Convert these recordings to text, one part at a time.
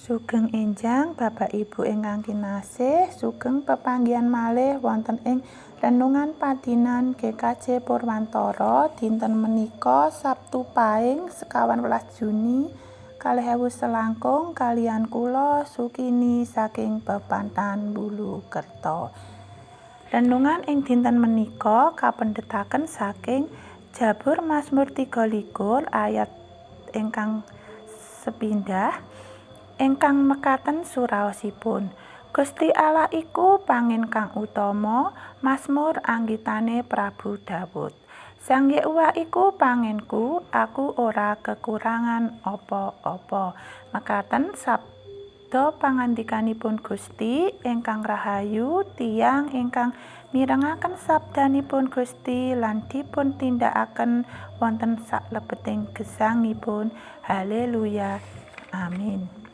Sugeng enjang Bapak Ibu ingkang kinasih, sugeng pepanggihan malih wonten ing renungan padinan GKJ Purwantara dinten menika Sabtu Paing 21 Juni 2021 kaliyan kula Sukini saking Pepantan Bulukerto. Renungan ing dinten menika kapendhetaken saking Jabur Mazmur 23 ayat ingkang sepindah ingkang mekaten suraosipun. Gusti Allah iku pangin kang utama, Mazmur anggitane Prabu Dawud. Sang Yehuwa iku panginku, aku ora kekurangan apa-apa. Mekaten sabda pangandikanipun Gusti ingkang rahayu tiyang ingkang mirengaken sabdanipun Gusti lan dipun tindakaken wonten saklebeting gesangipun. Haleluya. Amin.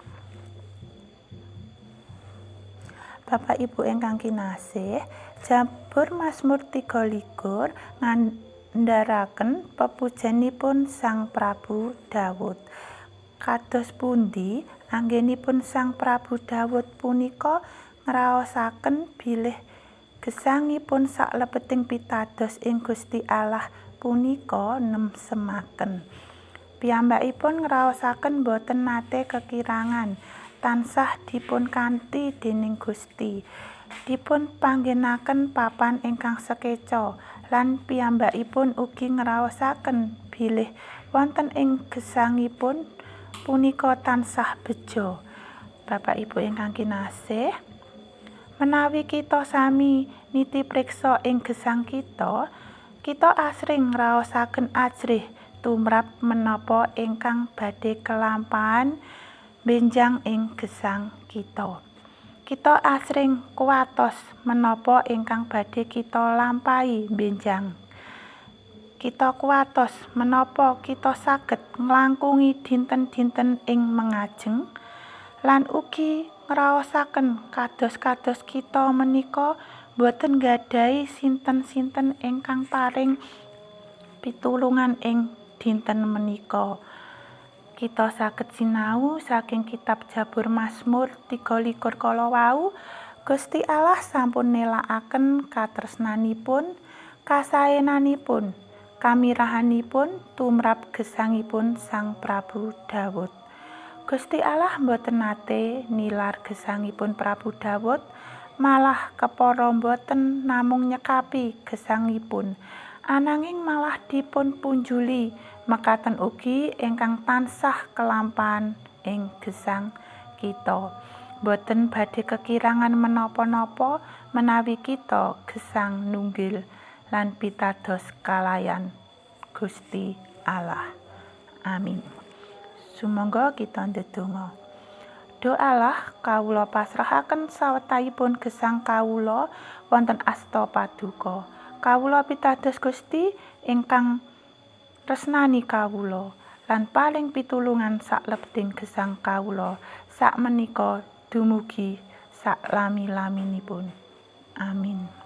Bapak Ibu ingkang kinasih, Jabur Mazmur 23 ngandharaken pepujanipun Sang Prabu Dawud. Kados pundi anggenipun Sang Prabu Dawud punika ngraosaken bilih gesangipun saklebeting pitados ing Gusti Allah punika nemsemaken. Piyambakipun ngraosaken boten nate kekirangan, tansah dipun kanthi dening Gusti, dipun panggenaken papan ingkang sekeca, lan piyambakipun ugi ngraosaken bilih wonten ing gesangipun punika tansah beja. Bapak Ibu ingkang kinasih, menawi kita sami niti priksa ing gesang kita, kita asring ngraosaken ajrih tumrap menapa ingkang badhe kelampahan benjang ing gesang kita. Kita asring kuwatos menapa ingkang badhe kita lampahi benjang. Kita kuwatos menapa kita saged nglangkungi dinten-dinten ing mengajeng lan ugi ngraosaken kados-kados kita menika boten nggadahi sinten-sinten ingkang paring pitulungan ing dinten menika. Kita saged sinau saking kitab Jabur Mazmur 23 kala wau, Gusti Allah sampun nelakaken katresnanipun, kasaenanipun, kamirahanipun tumrap gesangipun Sang Prabu Dawud. Gusti Allah boten nate nilar gesangipun Prabu Dawud, malah kepara boten namung nyekapi gesangipun, ananging malah dipun punjuli mekaten ugi ingkang tansah kelampahan ing gesang kita. Boten badhe kekirangan menapa-napa menawi kita gesang nunggil lan pitados kalayan Gusti Allah. Amin. Sumangga kita ndedonga. Duh Allah, kawula pasrahaken sawetahipun gesang kawula wonten asta paduka. Kawula pitados Gusti ingkang tresnani kawula lan paling pitulungan saklebeting gesang kawula sakmenika dumugi saklami-laminipun. Amin.